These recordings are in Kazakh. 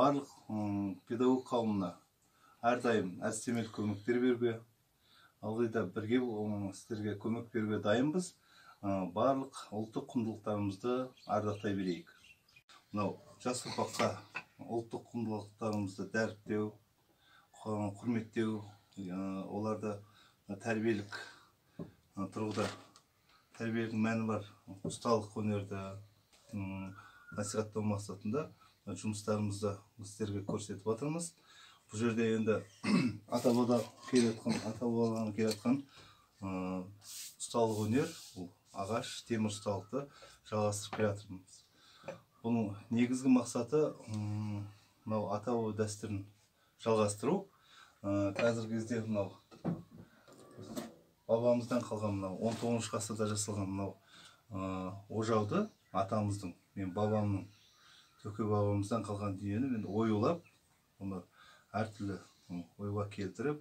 Барлық педагог қауымына әрдайым әдістемелік көмектер беруге, ылғи да бірге сіздерге көмек беруге дайынбыз. Барлық ұлттық құндылықтарымызды ардақтай берейік. Мынау жас ұрпаққа ұлттық құндылықтарымызды дәріптеу, құрметтеу, оларды тәрбиелік тұрғыда тәрбиелік мәні бар ұсталық өнерді насихаттау мақсатында жұмыстарымызды сіздерге көрсетіп жатырмыз. Бұл жерде енді ата-бабадан келе жатқан ұсталық өнер, бұл ағаш, темір ұсталықты жалғастырып келе жатырмыз. Бұның негізгі мақсаты мынау ата-баба дәстүрін жалғастыру. Қазіргі кезде мынау бабамыздан қалған мынау 19 ғасырда жасалған мынау ожауды атамыздың, мен бабамның, төке бабамыздан қалған дүниені мен оюлап, оны әртүрлі ойға келтіріп,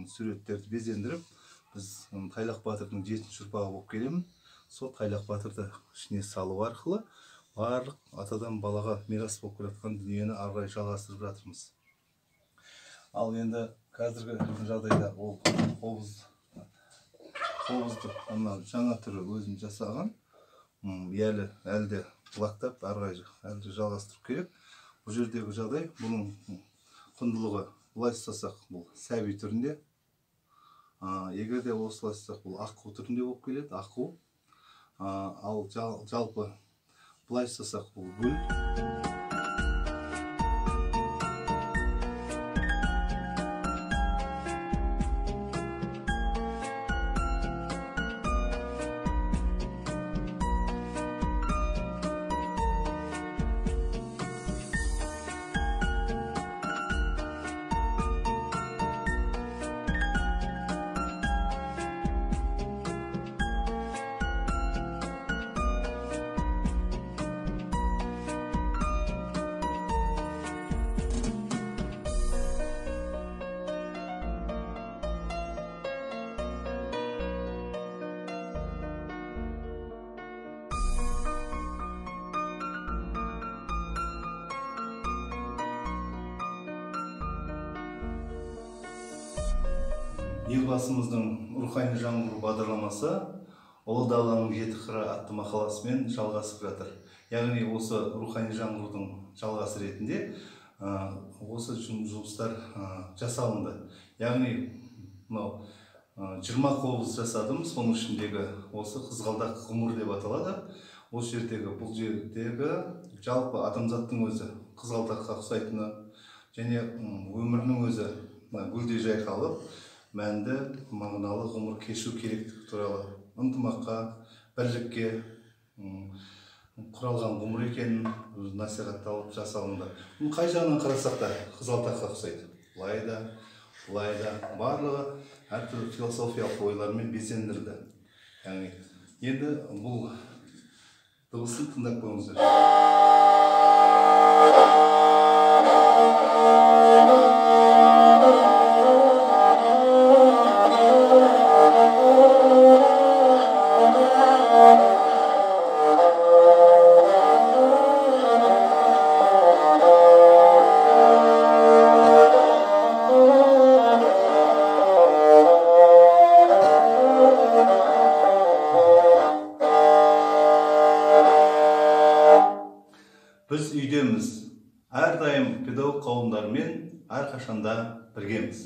суреттерді безендіріп, біз Тайлақ батырдың 7-ші ұрпағы болып келемін. Сол Тайлақ батырды ішіне салу арқылы барлық атадан балаға мирас болып келе жатқан дүниені ары қарай жалғастырып жатырмыз. Ал енді қазіргі жағдайда ол қобызды мынау жаңа түрі өзім жасаған, әлі де лактап ары қарай әлі жалғастырып керек. Бұл жердегі жағдай, бұның құндылығы былай ұстасақ, бұл сәби түрінде, егер де осылай ұстасақ, бұл аққу түрінде болып келеді, аққу. Ал жалпы былай ұстасақ, бұл гүл. Елбасымыздың рухани жаңғыру бағдарламасы Ұлы даланың жеті қыры атты мақаласымен жалғасып жатыр. Яғни осы рухани жаңғырудың жалғасы ретінде осы жұмыстар жасалынды. Яғни мынау 20 қобыз жасадым, соның ішіндегі осы қызғалдақ ғұмыр деп аталады. Осы жердегі, бұл жердегі жалпы адамзаттың өзі қызғалдаққа ұқсайтыны және өмірінің өзі гүлдей жайқалып, мәнді, мағыналы ғұмыр кешу керектігі туралы, ынтымаққа, бірлікке құралған ғұмыр екенін насихатталып жасалынды. Бұны қай жағынан қарасақ та қызғалдаққа ұқсайды. Былай да, былай да, барлығы әртүрлі философиялық ойлармен безендірді. Яғни енді бұл дыбысын тыңдап көріңіздер. Біз үйдеміз, әрдайым педагог қауымдармен әрқашанда біргеміз.